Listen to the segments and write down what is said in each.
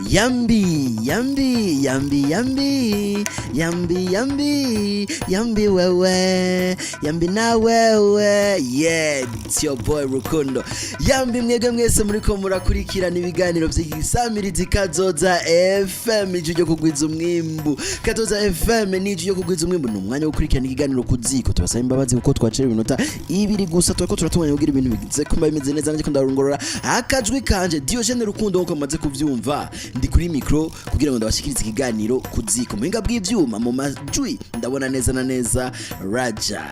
Yambi, yambi, yambi, yambi, yambi, yambi, yambi wewe, yambi na wewe, yeah, it's your boy Rukundo. Yambi mwebwe mwese muriko murakurikirana ibiganiro vy'igisamirizi Kazoza FM, ijwi ryo kugwiza umwimbu. Kazoza FM ni ijwi ryo kugwiza umwimbu, ni umwanya wo gukurikirana ikiganiro ku ziko. Tubasaba imbabazi kuko twacerewe iminota 2 gusa, turiko turatunganya kugira ibintu bigize kumba bimeze neza. Ndiko ndarongorora akajwi kanje Diogene Rukundo, nkuko mumaze kuvyumva ndi kuri micro kugira ngo ndabashikirize ikiganiro ku ziko. Muhinga bw'ivyuma mu majwi ndabona neza na neza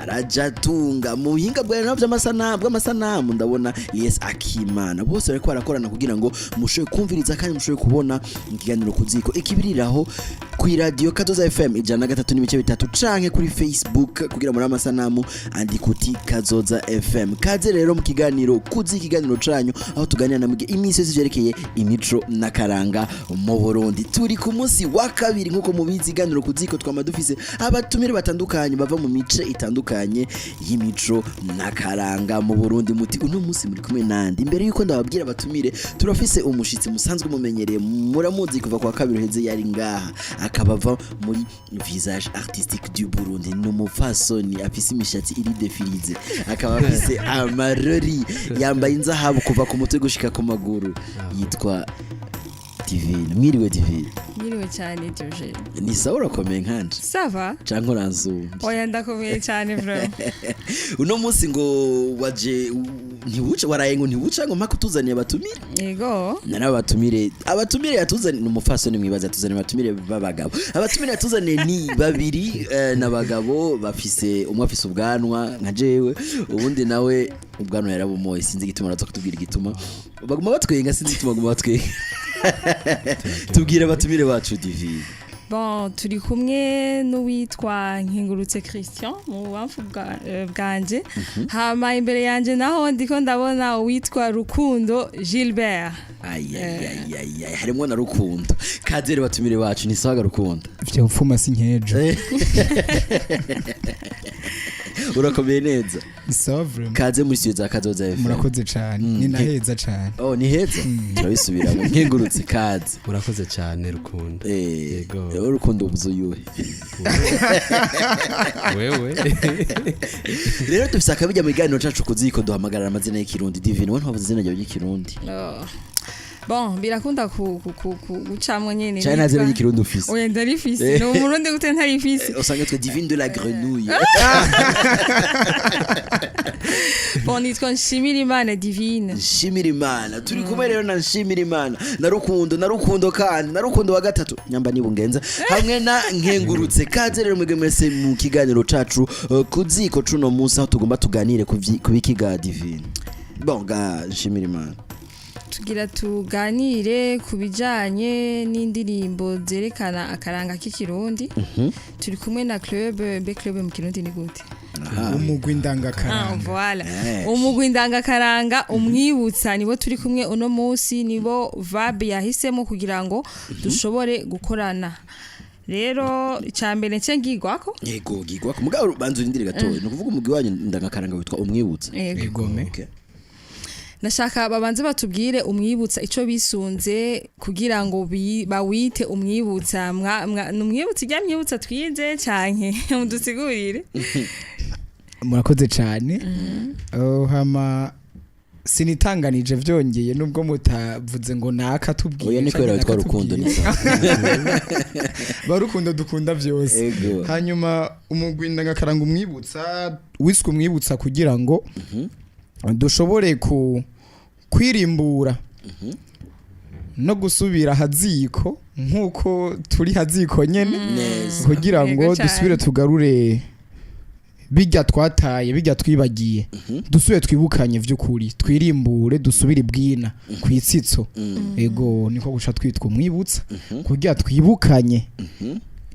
Raja Tunga, mu buhinga bwa bw'amasanamu ndabona Yes Akimana. Bose bariko barakorana kugira ngo mushobore kumviriza kandi mushobore kubona ikiganiro ku ziko ikibiriraho ku radio Kazoza FM 103.3 canke kuri Facebook kugira muri amasanamu andikuti Kazoza FM. Kaze rero mu kiganiro kuzi, ikiganiro canyu aho tuganira namwe iminsi yose vyerekeye imico n'akaranga mu Burundi. Turi ku munsi wa kabiri, nkuko mubizi iganiro ku ziko twama dufise abatumire batandukanye bava mu mice itandukanye y'imico n'akaranga mu Burundi. Muti uno munsi muri kumwe nandi? Imbere yuko ndababwira abatumire, turafise umushitsi musanzwe mumenyereye, muramuzi kuva kwa kabiri uheze yari ngaha, akaba ava muri Visage Artistique du Burundi. Ni umupfasoni afise imishatsi iri défrisée, akaba afise amarori, yambaye inzahabu kuva ku mutwe gushika ku maguru, yitwa Divine. Mwiriwe Divine. Mwiriwe cyane Diogene. Ni sawa, urakomeye nkanje? Ça va. Canke uransumba? Oya, ndakomeye cyane vraiment. Uno munsi ngo waje ntiwuca, waraye ngo ntiwuca ngo mpaka utuzaniye abatumire. Yego. Nari abatumire yatuzaniye ni umupfasoni mwibaza yatuzaniye abatumire b'abagabo. Abatumire yatuzaniye ni babiri, n'abagabo bafise, umwe afise ubwanwa nka jewe, ubundi nawe ubwanwa yarabumoye, sinzi igituma, araza kutubwira igituma. Baguma batwenga, sinzi igituma baguma batwenga. Tubwire abatumire bacu, Divine. Bon, turi kumwe n'uwitwa Nkengurutse Christian mu bubamfu bwanje, hama imbere yanje naho ndiko ndabona uwitwa Rukundo Gilbert. Ayayayayay, harimo na Rukundo. Kazere batumire bacu, ni sawa Rukundo? Ivyo pfuma si nkejo. Urakomeye neza? Ni sawa vraiment. Kaze muri studio za Kazoza FM. Murakoze cane, ni naheza cane. Oh, ni heza, turabisubiramo. Nkengurutse, kaze. Urakoze cyane Rukundo. Yego. Rukundo ubuze uyuhe? Wewe. Rero dufise akabijya mu kiganiro cacu kuziko, duhamagarara amazina y'ikirundi. Divine, wowe ntiwavuze izina ryawe ry'ikirundi. Oh. Bon, birakunda gucamwo nyene. Cane nta zina ry'ikirundi ufise? Oya, ndarifise, ni umurundi gute ntarifise? Usanga twe Divine de la Grenouille. Bon, nitwa Nshimirimana Divine. Nshimirimana. Turi kumwe rero na Nshimirimana na Rukundo, na Rukundo kandi na Rukundo wa gatatu nyamba nibungenza, hamwe na Nkengurutse. Kaze rero mwebwe mwese mu kiganiro cacu kuziko cuno munsi, aho tugomba tuganire ku biki ga Divine, bon ga Nshimirimana? Tugira tuganire ku bijanye n'indirimbo zerekana akaranga k'ikirundi. Turi kumwe na club, mbe club mu kirundi ni gute? Umugwi Ah, ndangakaranga. voilà. Umugwi ndangakaranga Umwibutsa nibo turi kumwe uno munsi, nibo VAB yahisemo kugira ngo dushobore gukorana. Rero icambere nce ngigwako. Yego, gigwa ku mugabo, banza urindire gatoya. Ni ukuvuga umugwi wanyu ndangakaranga witwa Umwibutsa? Yego. Egome. Okay. Nashaka babanze batubwire Umwibutsa ico bisunze kugira ngo bawite Umwibutsa. Ni Umwibutsa ijya mwibutsa twize canke mudusigurire? Murakoze cane. Oh, hama sinitanganije vyongeye nubwo mutavuze ngo naka tubwiye. Oya, ni kubera witwa Rukundo, ni sawa. Ba Rukundo dukunda vyose. Ego. Hanyuma umugwi ndangakaranga Umwibutsa wiswe Umwibutsa kugira ngo dushobore ku kwirimbura no gusubira haziko nk'uko turi haziko nyene, Neza. kugira ngo Yego cane. dusubire tugarure bijya twataye, bijya twibagiye, dusubire twibukanye vy'ukuri, twirimbure, dusubire ibwina kwitsitso. Ego, niko guca twitwa Umwibutsa, kugira twibukanye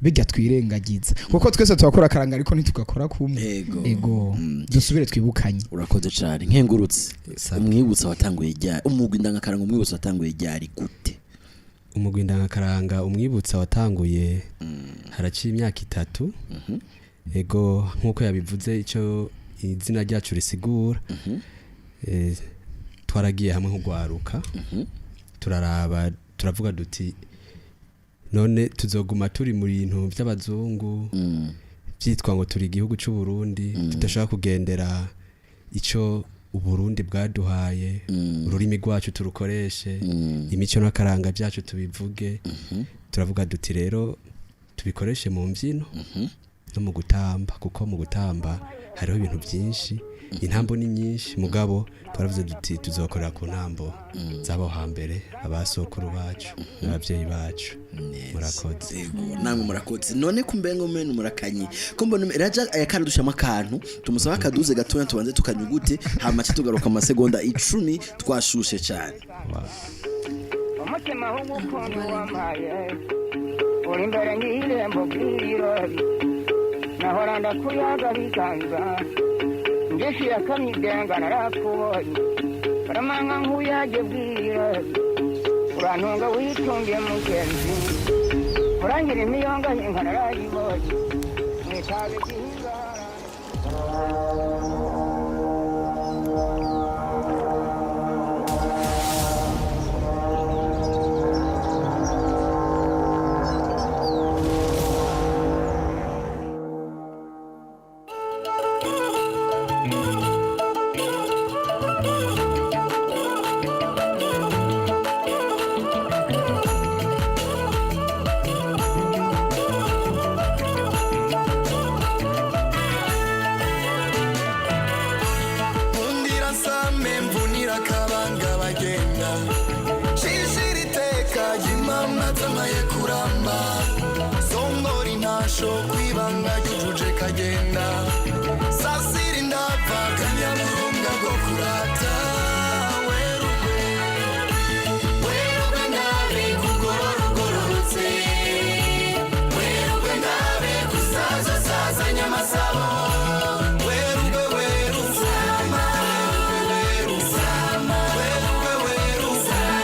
bijya twirengagiza, kuko twese turakora akaranga ariko ntitugakora kumwe. Ego. Ego, dusubire twibukanye. Urakoze cyane Nkengurutse. Sawa. Umwibutsa watanguye ryari? Umugwi ndangakaranga Umwibutsa watanguye ryari, gute? Umugwi ndangakaranga Umwibutsa watanguye haraciye imyaka 3. Ego, nkuko yabivuze, icyo izina ryacu risigura, twaragiye hamwe nk'ugwaruka, turaraba, turavuga duti: "None tuzoguma turi mu bintu by'abazungu, byitwa ngo turi igihugu cy'u Burundi, tudashobora kugendera icyo Uburundi bwaduhaye, ururimi rwacu turukoreshe, imico n'akaranga byacu tubivuge?" Turavuga duti: "Rero tubikoreshe mu mbyino no mu gutamba," kuko mu gutamba hariho ibintu byinshi, intambo ni nyinshi. Mugabo twaravuze duti: "Tuzokorera ku ntambo z'abo hambere, abasokuru bacu n'ababyeyi bacu." Murakoze. Yego, namwe murakoze. None kumbengo mene murakanyi ko mbona raja ayakara dushama akantu, tumusaba akaduze gatoya, tubanze tukanyugute, hama ce tugaruka mu masegonda 10. Twashushe cyane. Umutima w'ugukundu wampaye uri imbere nk'irembo bw'irori, nahora ndakuyaga biganza ngishyira kamyidenga, narakubonye baramanga nk'uyage bw'irori, urantunga witungiye mugenzi, urangira imiyonga inka narayibonye mwitabe gihingara. Nkundira nsame, mvunira akabanga bagenda, shishira iteka ry'imama zamaye kuramba, songora intasho kwibanga ryujuje kagenda, sasira indava kanyaburunga bwo kurata. Werugwe, werugwe ndabe kugorora ugororotse, werugwe ndabe kusaza sazanya amasabo, werugwe, werugwe, werugwe, werugwe,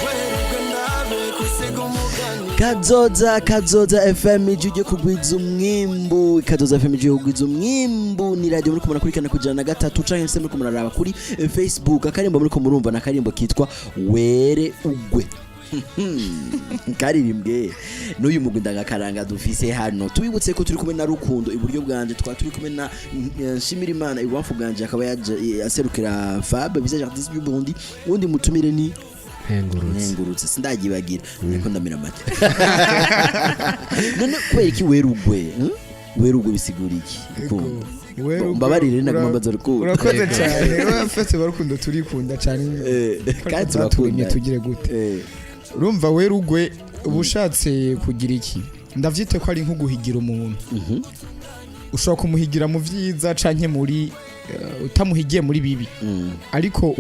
werugwe ndabe kusiga umugani. Kazoza, Kazoza FM, ijwi ryo kugwiza umwimbu. Kazoza FM, ijwi ryo kugwiza umwimbu, ni radio muri murakurikirana ku 103, canke se muri muraraba kuri Facebook. Akarimbo muri murumva na karimbo kitwa Were Ugwe, karirimbwe n'uyu mugwi ndangakaranga dufise hano. Tubibutse ko turi kumwe na Rukundo iburyo bwanje, twaba turi kumwe na Nshimirimana ibubamfu bwanje, akaba yaje aserukira Fab Visage Artiste du Burundi. Uwundi mutumire ni Nkengurutse. Nkengurutse, sindagibagira, ariko ndamira amata. None kubera iki Werugwe, Werugwe bisigura iki, Rukundo? Werugwe, Mbabarire, naguma mbaza Rukundo. Urakoze cyane. Urafetse, barukundo turikunda cyane. Kandi Zaturemye turakunda. Tugire gute? Urumva, werugwe uba ushatse kugira iki? Ndavyite ko ari nko guhigira umuntu. Ushobora kumuhigira mu vyiza canke muri utamuhigiye muri bibi, ariko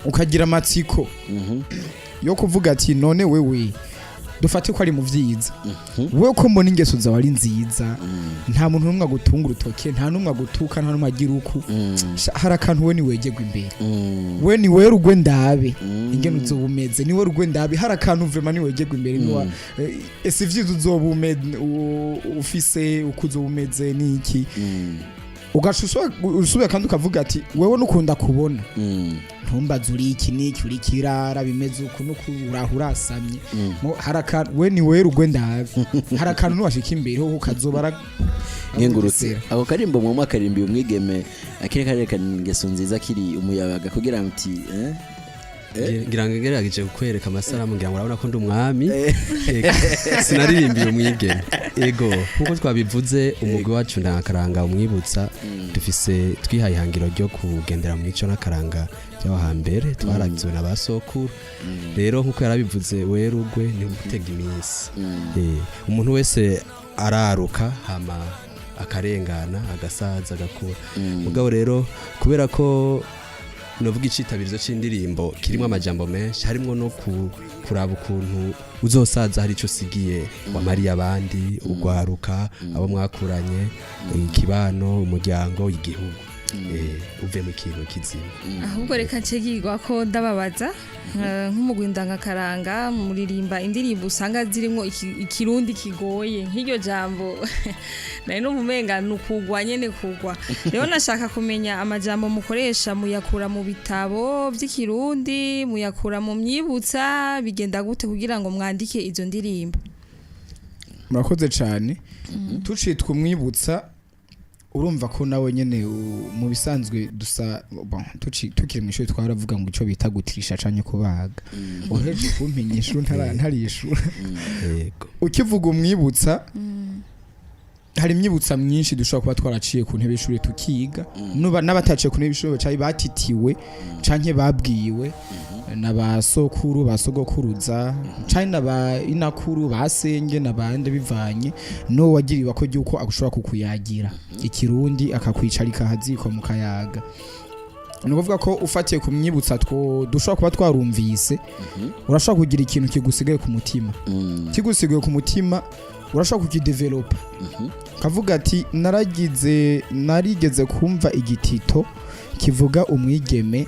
ukagira amatsiko yo kuvuga ati: "None wewe, dufate ko ari mu vyiza, wewe ko mbona ingeso zawe ari nziza, nta muntu n'umwe agutunga urutoke, nta n'umwe agutuka, nta n'umwe agira uku. Hari akantu we niwegerwa imbere, we ni werugwe ndabe ingene uzoba umeze, ni werugwe ndabe hari akantu vraiment niwegerwa imbere, niwa ese ivyiza uzoba ufise, uko uzoba umeze niki." Ugaca usubira kandi ukavuga ati: "Wewe nukunda kubona, ntumbaze uri iki niki, uri kirara bimeze uku nuku, uraho urasamye. Hari akantu we ni werugwe ndabe hari akantu nuwashika imbere ho ukazoba Nkengurutse, ako karimbo mwamwe akarimbiye umwigeme akiri karerekana ingeso nziza, kiri umuyabaga, kugira ngo uti Ngira ngo ngerageje kukwereka amasaramu, ngira ngo urabona ko ndi umwami. Ego, sinaririmbiye umwigeme. Ego, nkuko twabivuze, umugwi wacu ndangakaranga Umwibutsa, dufise twihaye ihangiro ryo kugendera mu mico n'akaranga by'aho hambere twaragizwe na ba sokuru. Rero nkuko yarabivuze, werugwe ni gutega iminsi. Umuntu wese araruka, hama akarengana, agasaza, agakura. Mugabo rero kubera ko novuga icitabirizo c'indirimbo kirimo amajambo menshi, harimo no kuraba ukuntu uzosaza hari ico usigiye wamariye abandi, ugwaruka, abo mwakuranye, ikibano, umuryango, igihugu. Uvemo ikintu kizima. Ahubwo reka ncegirwa ko ndababaza, nk'umugwi ndangakaranga muririmba indirimbo usanga zirimo ikirundi kigoye, nk'iryo jambo nari numva umenga ni ukugwa nyene kugwa. Rero nashaka kumenya amajambo mukoresha, muyakura mu bitabo vy'ikirundi, muyakura mu myibutsa, bigenda gute kugira ngo mwandike izo ndirimbo? Murakoze cyane. Tucitwa umwibutsa, urumva ko nawe nyene mu bisanzwe dusa bon, tukiri mu ishuri twaravuga ngo ico bita gutirisha canke kubaga. Uheje kumpinyisha ntarishura. Yego. Ukivuga umwibutsa, hari imyibutsa myinshi dushobora kuba twaraciye ku ntebe y'ishuri tukiga, nuba n'abataciye ku ntebe y'ishuri bacaye batitiwe canke babwiwe na ba sokuru, ba sogokuruza, canke na ba inakuru, ba senge n'abandi, bivanye no wagiriwe ko ryuko ashobora kukuyagira ikirundi, akakwicarika ahaziko mu kayaga. Ni ukuvuga ko ufatiye ku myibutsa two dushobora kuba twarumvise, urashobora kugira ikintu kigusigaye ku mutima. Kigusigaye ku mutima, urashobora kukidevelopa, kavuga ati naragize, narigeze kumva igitito kivuga umwigeme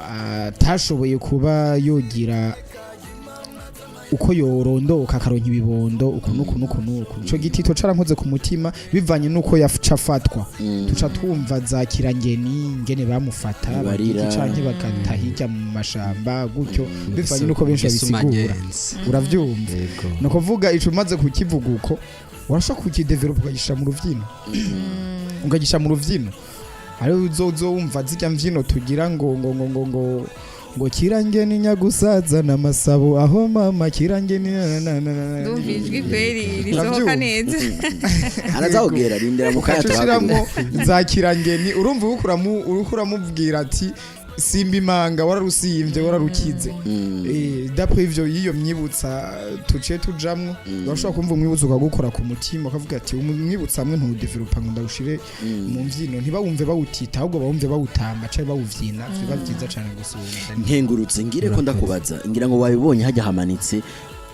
atashoboye kuba yogira uko yorondoka akaronka ibibondo uku nuku nuku nuku. Ico gitito carankoze ku mutima bivanye nuko yafatwa. Tuca twumva za kirangeni ngene bamufata Barira. bagiki canke bagata hirya mu mashamba gutyo, bivanye nuko benshi babisigura. Isumanyenzi. Uravyumva? Yego. Ni ukuvuga ico umaze kukivuga uko, urashobora kukidevelopa ukagishyira mu rubyino, ukagishyira mu rubyino ariho uzozo wumva zirya mbyino tugira ngo kirangeni nyagusaza n'amasabo aho mama kirangeni na na na na na. Ndumva ijwi kweri risohoka Uravyumva? neza. Arazawugera, rindira mu kanya. Ugaca tuhaguruke. ushiramo za kirangeni, urumva uriko uramubwira ati simba imanga wararusimbye wararukize. D'après ivyo yiyo myibutsa tuciye tujamwo, urashobora kumva umwibutsa ukagukora ku mutima, ukavuga ati umwibutsa hamwe ntuwudevelopa ngo ndawushire mu mvyino, ntibawumve bawutita, ahubwo bawumve bawutamba canke bawuvyina, biba vyiza cane gusumba. Nkengurutse ngire ko ndakubaza, ngira ngo wabibonye hajya hamanitse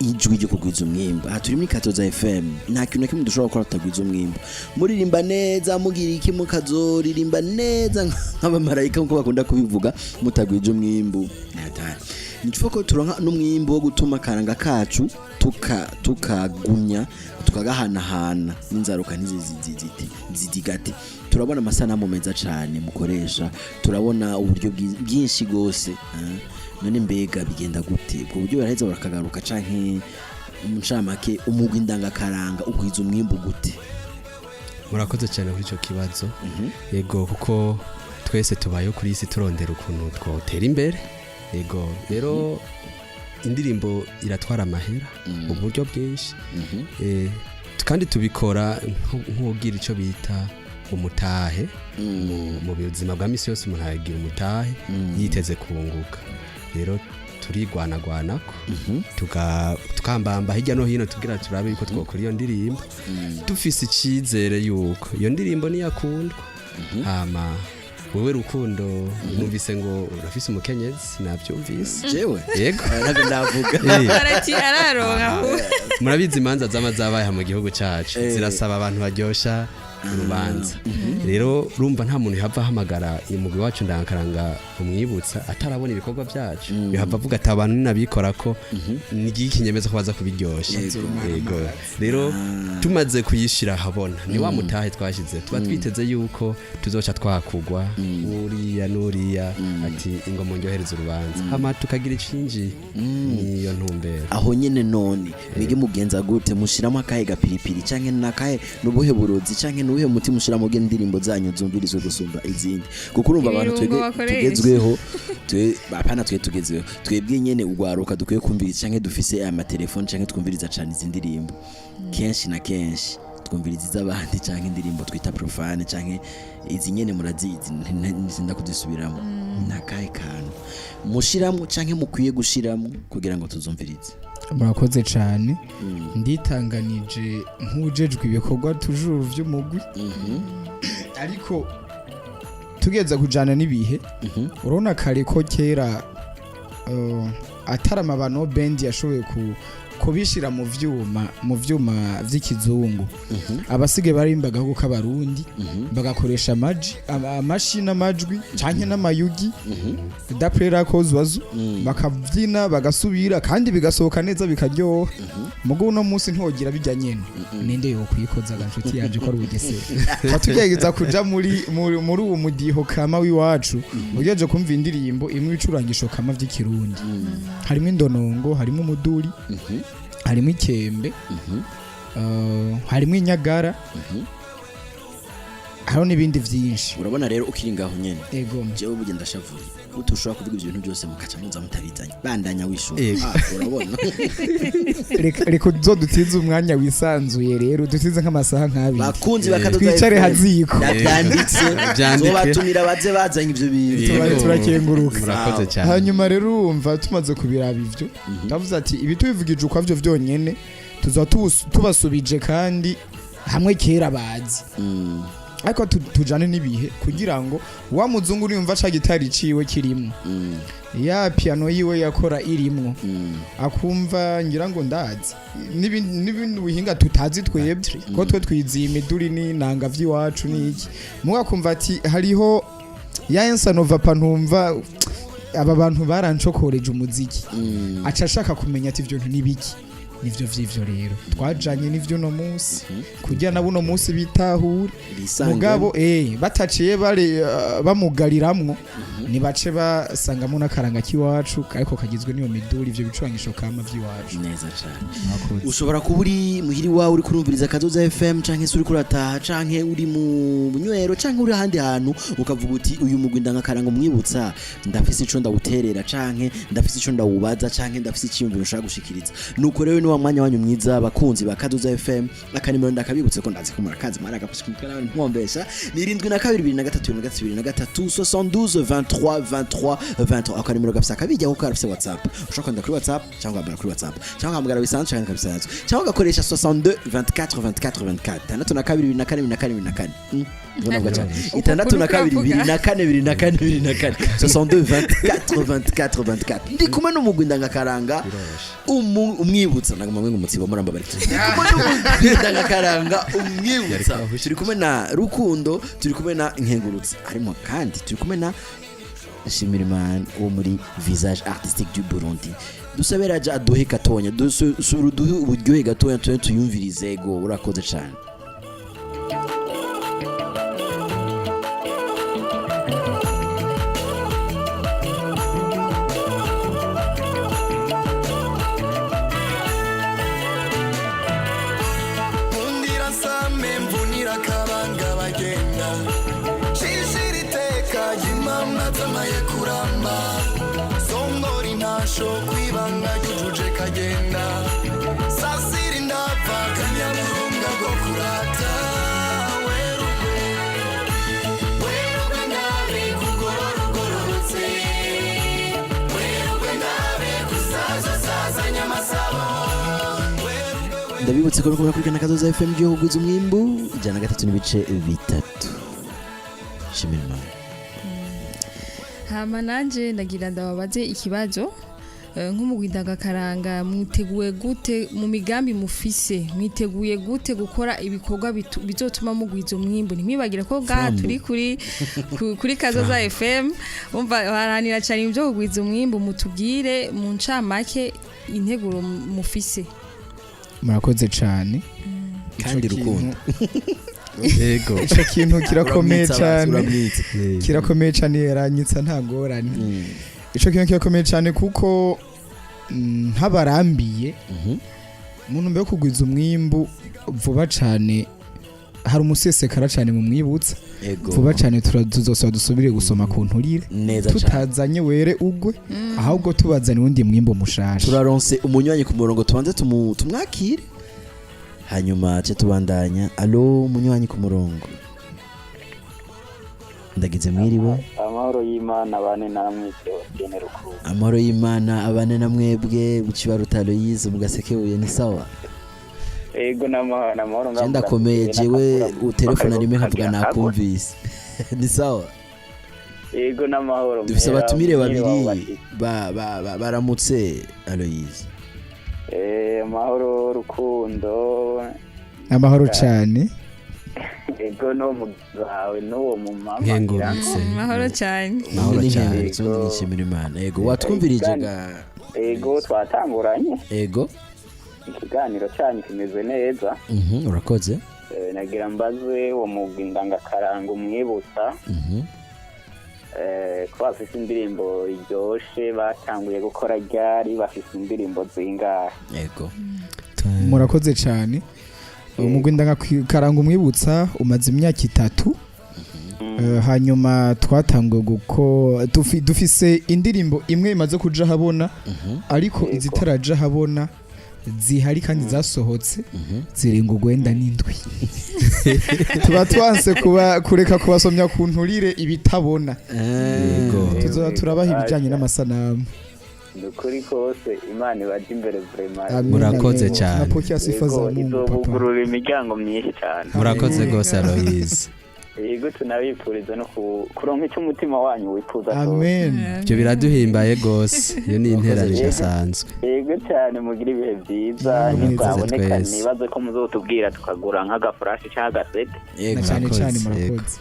ijwi ryo kugwiza umwimbo. Aha turi muri Katoza FM, nta kintu na kimwe dushobora gukora tutagwiza umwimbo. Muririmba neza, mugira iki, mukazoririmba neza nk'abamarayika nkuko bakunda kubivuga, mutagwije umwimbu ntatari ni ko turonka n'umwimbu wo gutuma akaranga kacu tukagumya tukagahanahana n'inzaruka ntizizizite zidigate. Turabona amasanamu meza cyane mukoresha, turabona uburyo bwinshi rwose. None mbega bigenda gute? Ubwo buryo baraheza barakagaruka canke mu ncamake umugwi ndangakaranga ugwiza umwimbu gute? Murakoze cyane kuri icyo kibazo. Yego, kuko twese tubayeho kuri iyi si turondera ukuntu twotera imbere. Yego, rero indirimbo iratwara amahera, uburyo bwinshi. Kandi tubikora nk'ugira icyo bita umutahe. Mu buzima bwa misi yose umuntu aragira umutahe yiteze kunguka. Rero turigwanagwanako, tukambamba hirya no hino tugira turabe yuko twokora iyo ndirimbo, dufise icyizere yuko iyo ndirimbo niyakundwa. Hama wewe Rukundo, numvise ngo urafise umukenyezi, nabyumvise. Jewe? Yego. Ntabwo ndavuga. Arati araronka. Murabizi imanza zama zabaye mu gihugu cyacu zirasaba abantu baryosha urubanza. Rero urumva nta muntu yahava ahamagara umugwi wacu ndangakaranga umwibutsa atarabona ibikorwa byacu, yahava avuga ati abantu ninabikora ko nigiye ikinyemeza ko baza kubiryosha. Yego, rero tumaze kuyishira ahabona, ni wa mutahe twashize, tuba twiteze yuko tuzoca twakugwa uriya n'uriya ati ingoma ndyohereza urubanza, hama tukagira icinji. Niyo ntumbero. Aho nyene none mwige mugenza gute? Mushiramo akahe gapiripiri canke nakahe, nubuhe burozi canke nubuhe muti mushiramo kugira indirimbo zanyu zumvirizwe gusumba izindi? Kuko urumva abantu Ibirungo twebwe bakoresha. tugezweho, twe apana twe tugezweho, twebwe nyene ugwaruka dukwiye kumviriza canke dufise aya matelefone canke twumviriza cane izi ndirimbo, kenshi na kenshi twumviriza iz'abandi canke indirimbo twita profane canke izi nyene murazizi, ntinda kuzisubiramo. Nakahe kantu mushiramo canke mukwiye gushiramo kugira ngo tuzumvirize? Murakoze cyane. Nditanganije nk'ujejwe ibikorwa tujuru vy'umugwi, ariko tugeze kujana n'ibihe, urabona kare ko kera atari amabano band yashoboye Kubishira mu vyuma vy'ikizungu, abasigaye barimba agahugu k'Abarundi bagakoresha amaji, amashi n'amajwi canke n'amayugi, d'après la cause wazu, bakavyina bagasubira kandi bigasohoka neza, bikaryoha. Mugo uno munsi ntiwogira bijya nyene, ninde yokwikoza ganshuti yanje ko ari ubugesera? Tuba tugerageza kuja muri uwo mudiho kama w'iwacu. Ugejeje kumva indirimbo imwe, ibicurangisho kama vy'Ikirundi, harimo indonongo, harimo umuduri, harimo ikembe, harimo inyagara, hariho n'ibindi vyinshi. Urabona rero, ukiri ngaho nyene, Ego. jewe burya ndashavuye gute ushobora kuvuga ibyo bintu byose mukaca muza mutabizanye. Bandanya wishura. Yego. Ah, urabona. Reka uzodutize umwanya wisanzuye rero, dutize nk'amasaha nk'abiri. Bakunzi bakadoda Twicare FM, haziko. ndabyanditse. Byandike. Zobatumira baze bazanye ibyo bintu. Turakenguruka. Murakoze cyane. Hanyuma rero urumva, tumaze kubiraba ivyo, ndavuze ati ibi tubivugije ukwavyo vyonyene, tuza tubasubije kandi hamwe kera bazi, ariko tujane n'ibihe kugira ngo wa muzungu niyumva ca gitari ciwe kirimwo, ya piano yiwe yakora irimwo, akumva ngira ngo ndazi n'ibindi buhinga tutazi twebwe, ko twe twiziye imiduri n'inanga vy'iwacu n'iki, muga akumva ati hariho ya ensanova pa, ntumva aba bantu barancokoreje umuziki, aca ashaka kumenya ati ivyo bintu nibiki? Nivyo vy'ivyo rero twajanye n'ivyo uno munsi kugira nabo uno munsi bitahure. Bisange. Mugabo bataciye bare bamugariramwo, nibace basangamo n'akaranga k'iwacu, ariko kagizwe n'iyo miduri, ivyo bicurangisho kama vy'iwacu. Neza cyane. Murakoze. Ushobora kuba uri muhiri wawe, uri kurumviriza Kazoza FM, canke se uri kurataha, canke uri mu bunywero, canke uri ahandi hantu, ukavuga uti uyu mugwi ndangakaranga umwibutsa, ndafise ico ndawuterera, canke ndafise ico ndawubaza, canke ndafise iciyumviro nshaka gushikiriza. Nuko rero ni wa mwanya wanyu mwiza, abakunzi ba Kazoza FM. Akanimero ndakabibutse ko ndazi ko murakazi, mwaragafashe ku mutwe n'abandi nkombesha, ni 72 23 23 23, 72 23 23 23. Akanimero gafise akabijya kuko karafise WhatsApp. Ushobora kwandika kuri WhatsApp, cyangwa ugahamagara kuri WhatsApp, cyangwa ugahamagara bisanzwe, cyangwa bisanzwe, cyangwa ugakoresha 62 24 24 24, 62 24 24 24. Ndabona cyane, 62 24 24 24, 62 24 24 24. Ndi kumwe n'umugwi ndangakaranga umwibutsa. Ndaguma mwe umutsibo, murambabari. Ndi kumwe n'umugwi ndangakaranga umwibutsa, turi kumwe na Rukundo, turi kumwe na Nkengurutse, harimo kandi turi kumwe na Nshimirimana wo muri Visage Artistique du Burundi. Dusabe raja aduhe gatonya, dusubira uduhe uburyohe gatonya, tuye tuyumvirize go. Urakoze cyane. Nkundira nsame, mvunira akabanga bagenda, shishira iteka ry'imama zamaye kuramba, songora intasho kwibanga ryujuje kagenda, sasira indava kanyaburunga bwo kurata. Werugwe, werugwe ndabe kugorora ugororotse, werugwe ndabe kusaza sazanya amasabo. Ndabibutse ko muriko murakurikirana Kazoza FM, gihugu kugwiza umwimbu, 103.3. Nshimirimana. Hama nanje ndagira ndababaze ikibazo. Nk'umugwi ndangakaranga, mwiteguye gute mu migambi mufise? Mwiteguye gute gukora ibikorwa bizotuma mugwiza umwimbu? Ntimwibagire ko ngaha Frambo. turi kuri Kazoza FM, umva haranira cyane ibyo kugwiza umwimbu. Mutubwire mu ncamake integuro mufise. Murakoze cyane. Kandi Ico Rukundo. Yego. Ico kintu kirakomeye Uramwitsa, cyane. uramwitsa. Kirakomeye cyane, yaranyitsa, nta ngorane. Ico kintu kirakomeye cyane kuko ntabarambiye, mu ntumbero yo kugwiza umwimbu vuba cyane, hari umusesekara cyane mu mwibutsa. Vuba cyane tuzosaba dusubire gusoma ku nturire. Neza cyane. Tutazanye were ugwe, ahubwo tubazanye uwundi mwimbu mushasha. Turaronse umunywanyi ku murongo, tubanze tumwakire, hanyuma ce tubandanya. Allo, umunywanyi ku murongo, ndagize mwiriwe. Amahoro y'Imana bane namwe, Theogene Rukundo. Amahoro y'Imana abane na mwebwe, Bucibaruta Aloyize mu Gasekebuye. Ni sawa? Ego, n'amahoro, n'amahoro. Je ndakomeye, jewe utelefona rimwe nkavuga nakumvise. Ni sawa? Ego, n'amahoro. Dufise Mpera abatumire mwiriwe babiri abo bashitsi. baramutse Aloyize. Amahoro Rukundo. Amahoro cyane. Ego, n'uwo mugenzi wawe n'uwo mumama. Nkengurutse. Mahoro cyane. Mahoro cyane. Ubundi nishimira Imana. Ego, watwumvirije ga? Ego, twatanguranye. Ego. Ikiganiro cyanyu kimeze neza. Urakoze. Nagira mbaze uwo mugwi ndangakaranga umwibutsa ko bafise indirimbo iryoshe, batanguye gukora ryari, bafise indirimbo zingahe? Ego. Murakoze cyane. Umugwi ndangakaranga umwibutsa umaze imyaka 3. Hanyuma twatanguye guko dufise indirimbo imwe imaze kuja habona, ariko izitaraja habona zihari kandi zasohotse zirenga 97. Tuba twanse kuba kureka kubasomya ku nturire ibitabona. Tuzoba turabaha ibijyanye n'amasanamu. Ni ukuri kose, Imana ibaje imbere vraiment. Amen, Murakoze amen. cyane. Napokea sifa za Yego, Mungu papa. izobugurura imiryango myinshi cyane. Murakoze rwose, Aloyize. Yego, tunabifuriza no kuronka icyo umutima wanyu wifuza cyose. Amen. Ibyo biraduhimbaye rwose, iyo ni interano idasanzwe. Yego cyane, mugire ibihe byiza. Namwe. Ntitwaboneka Twese. nibaze ko muzotubwira tukagura nk'agafurashi cyangwa agasete. Ego. Na cyane cyane. Murakoze, yego. Murakoze.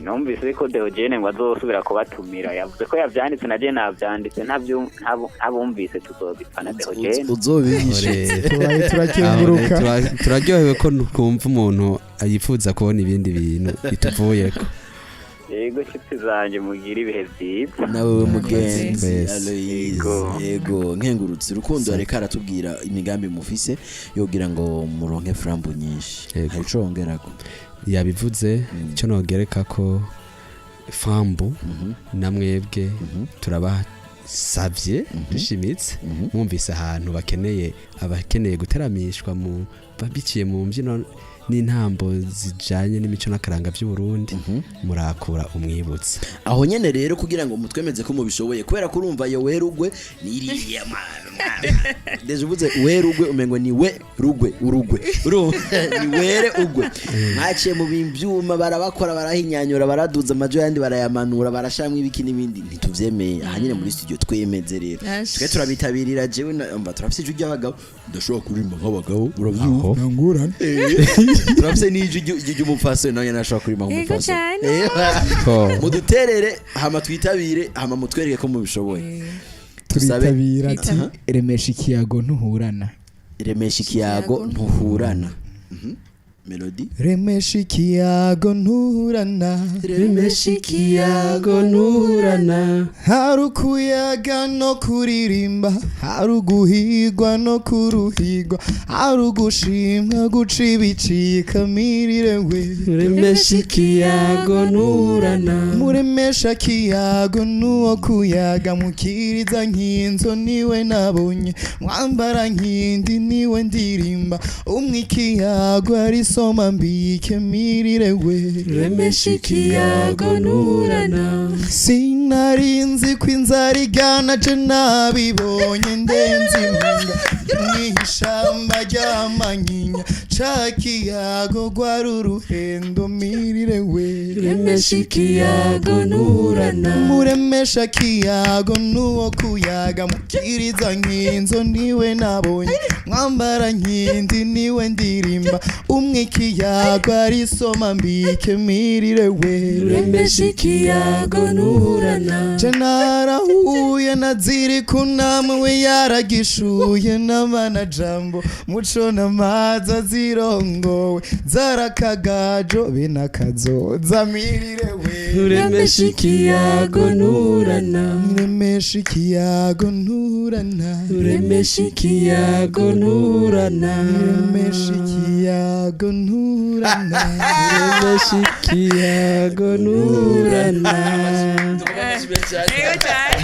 Numvise ko Deogene ngo azosubira kubatumira, yavuze ko yavyanditse, na je navyanditse, ntabumvise tuzobipfana Deogene. Uzobishe. Tubaye turakenguruka. Turaryohewe ko twumva umuntu yifuza kubona ibindi bintu bituvuyeko. Yego nshuti zanjye, mugire ibihe byiza. Nawe mugenzi. Twese. Aloyize. Yego. Yego, nkengurutse. Rukundo areka aratubwira imigambi mufise yogira ngo muronke frambu nyinshi. Yego. Hari ico wongerako? Yabivuze. Icyo nogereka ko fambu na mwebwe turabasabye dushimitse, mwumvise ahantu bakeneye abakeneye guteramishwa mu biciye mu mbyino n'intambo zijanye n'imico n'akaranga by'u Burundi, murakura umwibutsa. Aho nyene rero, kugira ngo mutwemeze ko mubishoboye, kubera ko urumva yo werugwe niriya deje uvuze werugwe umengo ni we rugwe urugwe, urumva ni were ugwe. Mwaciye mu byuma barabakora, barahinyanyura, baraduza amajo yandi, barayamanura, barashamwa ibiki n'ibindi, ntituvyemeye. Aha nyene muri studio twemeze rero. Ash. Twe turabitabirira. Jewe umva, turafise ijwi ry'abagabo, ndashobora kuririmba nk'abagabo, uravyumva? Ntangurane. Turafise n'ijwi ry'umupfasoni, nawe nyene ashobora kuririmba Yego nk'umupfasoni. cyane. Muduterere hama twitabire, hama mutwereke ko mubishoboye. Tusabe- Turitabira ati remesha ikiyago ntuhurana. Remesha ikiyago ntuhurana. Melody. Remesha ikiyago ntuhurana. Remesha ikiyago nturana. Hari ukuyaga no kuririmba, hari uguhigwa no kuruhigwa, hari ugushimwa guca ibicika mirire we. Remesha ikiyago nturana. Muremesha kiyago nuwo kuyaga, mukiriza nkinzo niwe nabonye, mwambara nkindi niwe ndirimba, umwe ikiyago arisoma mbike mirire we. Remesha ikiyago nturana. Sinarinzi ko inzara igana, je nabibonye ndenze impinga mw'ishamba ry'amanyinya, ca kiyago rwari uruhendo mirire we. Remesha ikiyago nturana. Muremesha kiyago nuwo kuyaga, mukiriza nkinzo niwe nabonye, mwambara nkindi niwe ndirimba, umwe ikiyago arisoma mbike mirire we. Remesha ikiyago nturana. Je narahuye na ziri kunamwe yaragishuye n'amana jambo muco n'amaza zirongowe zarakagajo benakazoza mirire we. Remesha ikiyago nturana. Remesha ikiyago nturana. Remesha ikiyago nturana. Remesha ikiyago nturana. Remesha ikiyago nturana. Yego cyane.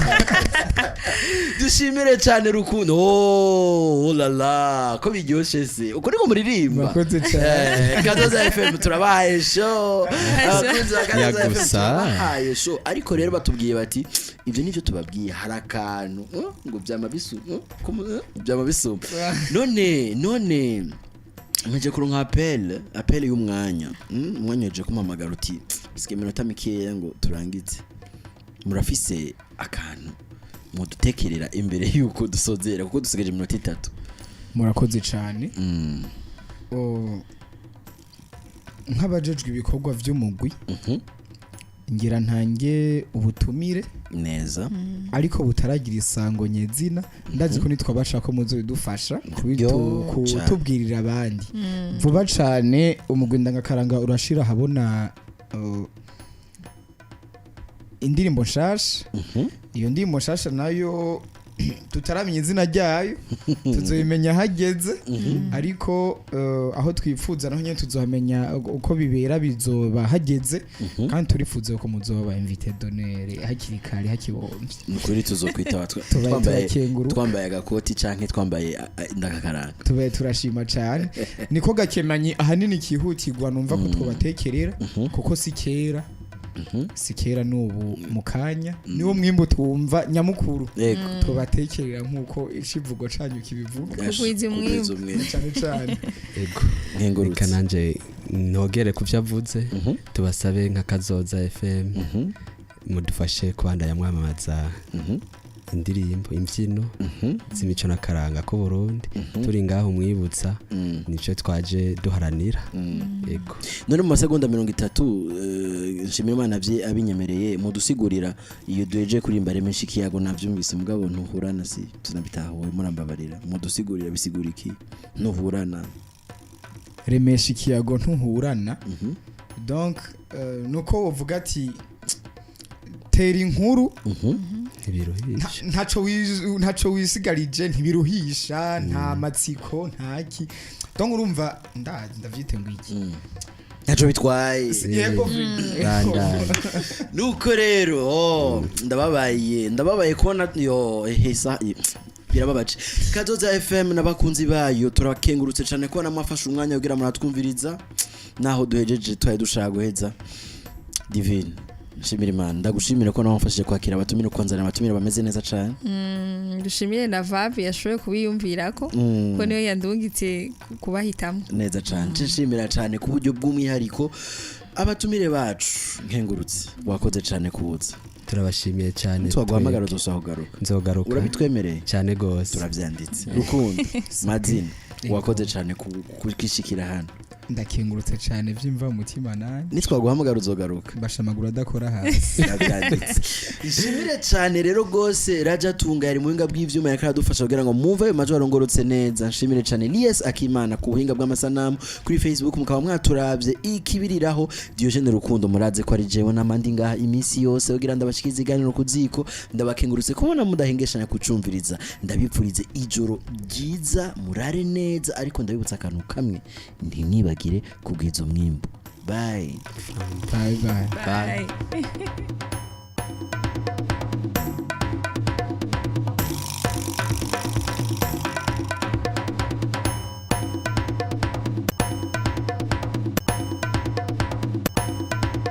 Dushimire cyane Rukundo. Oh la la, ko biryoshe se uko niko muririmba! Murakoze cyane. Kazoza FM turabahaye show, abakunzi ba Kazoza FM. Yagusa. Turabahaye show, ariko rero batubwiye bati ibyo nivyo tubabwiye, hari akantu ngo byama bisu byama bisumba. None mpeje kuronka appel y'umwanya. Umwanya uje kumpamagara uti sike iminota mikeya ngo turangize, murafise akantu mudutekerera imbere yuko dusozera, kuko dusigaje iminota 3. Murakoze cyane. O, nk'abajejwe ibikorwa by'umugwi, ngira ntange ubutumire Neza. ariko butaragira isango nyezina. Ndazi ko nitwabasha ko muzobidufasha Yo, kutubwirira abandi vuba cane. Umugwi ndangakaranga urashira habona indirimbo nshasha. Iyo ndirimbo nshasha nayo tutaramenya izina ryayo, tuzoyimenya hageze. Ariko aho twifuza naho nyene tuzohamenya uko bibera, bizoba hageze. Kandi turifuza ko muzoba invité d'honneur hakiri kare, hakibomvye. Nukuri tuzokwitaba Tubaye twambaye turakenguruka. twambaye agakoti canke twambaye ndakakaranga. Tubaye turashima cyane. Niko gakemanyi ahanini kihutirwa numva ko twobatekerera, kuko si kera, si kera, n'ubu mu kanya niwo mwimbu twumva nyamukuru tubatekerera nk'uko icivugo canyu kibivuga. Kugwiza umwimbu. Kugwiza umwimbu. Cyane cyane. Ego. Nkengurutse. Reka nanje nogere ku byo avuze, tubasabe nka Kazoza FM mudufashe kubandanya mwamamaza indirimbo, imbyino z'imico n'akaranga k'u Burundi. Turi ngaho mwibutsa, nico twaje duharanira. Ego. None mu masegonda 30, nshimira Imana bye abinyemereye, mudusigurira iyo duheje kuririmba "Remesha ikiyago". Navyumvise mugabo "ntuhurana" si tunabitahuwe, murambabarira. Mudusigurira bisigura iki "ntuhurana"? "Remesha ikiyago ntuhurana", donc nuko uvuga ati tera inkuru. Ntibiruhisha. Ntaco wisigarije, ntibiruhisha, nta matsiko, ntaki. Donc urumva ndavyite ngo iki? Ntaco bitwaye. Yego. Bandanye. Nuko rero, oh, ndababaye, ndababaye kubona yo hesa birababaje. Kazoza FM n'abakunzi bayo turakengurutse cyane kubona mwafashe umwanya kugira muratwumviriza naho duhejeje twari dushaka guheza. Divine, nshimira Imana, ndagushimira ko nawe wamfashije kwakira abatumire, kwanzana abatumire bameze neza cyane. Dushimire na Vavi yashoboye kubiyumvirako, ko niyo yandungitse kubahitamo. Neza cyane. Nshimira cyane ku buryo bw'umwihariko abatumire bacu. Nkengurutse, wakoze cyane kuza. Turabashimiye cyane. Twaguhamagara Twebwe. uzosaba kugaruka? Nzogaruka. Urabitwemereye? Cyane gose. Turabyanditse. Rukundo mazina, wakoze cyane kwishikira hano. Ndakengurutse cyane byimva mutima nanjye. Nitwaguhamagara uzogaruka? Mbasha amaguru adakora hasi. Turabyanditse. Nshimire cyane rero rwose Raja Tunga yari mu buhinga bw'ivyuma, yariko aradufasha kugira ngo mwumve ayo majwi arongorotse neza. Nshimire cyane Lies Akimana ku buhinga bw'amasanamu, kuri Facebook mukaba mwaturavye ikibiriraho. Diogene Rukundo muraze ko ari jewe n'amandi ngaha iminsi yose kugira ndabashikize iganiro ku ziko. Ndabakengurutse kubona mudahengeshanya kucumviriza. Ndabipfurize ijoro ryiza, murare neza, ariko ndabibutsa akantu kamwe: ntimwibagire kugwiza umwimbu. Bye. Bye bye. Bye.